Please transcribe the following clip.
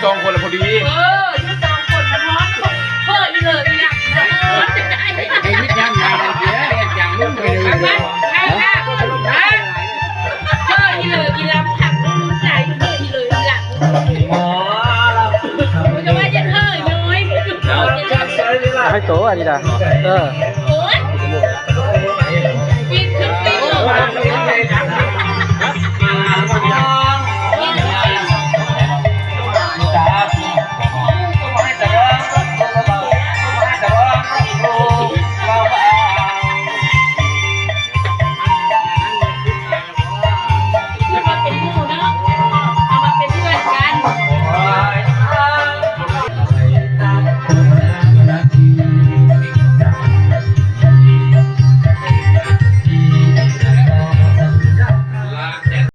ສອງຄົນລະພໍດີ ເອີ ຢູ່ສອງຄົນມັນຮ້ອນ ເຮີອີເລີອີຫຼັງ ໃຫ້ ໃຫ້ວິດຍານງານເດ ອາຈານ ເອີ ໄປ ໄປ ໄປ ເຮີອີເລີອີຫຼັງ ຄັກລຸ້ນໃຈ ເຮີອີເລີອີຫຼັງ ອໍ ແຕ່ວ່າຢ່າເຮີນ້ອຍ ເອົາ ໃຫ້ໂຕອັນນີ້ນະ ເອີ.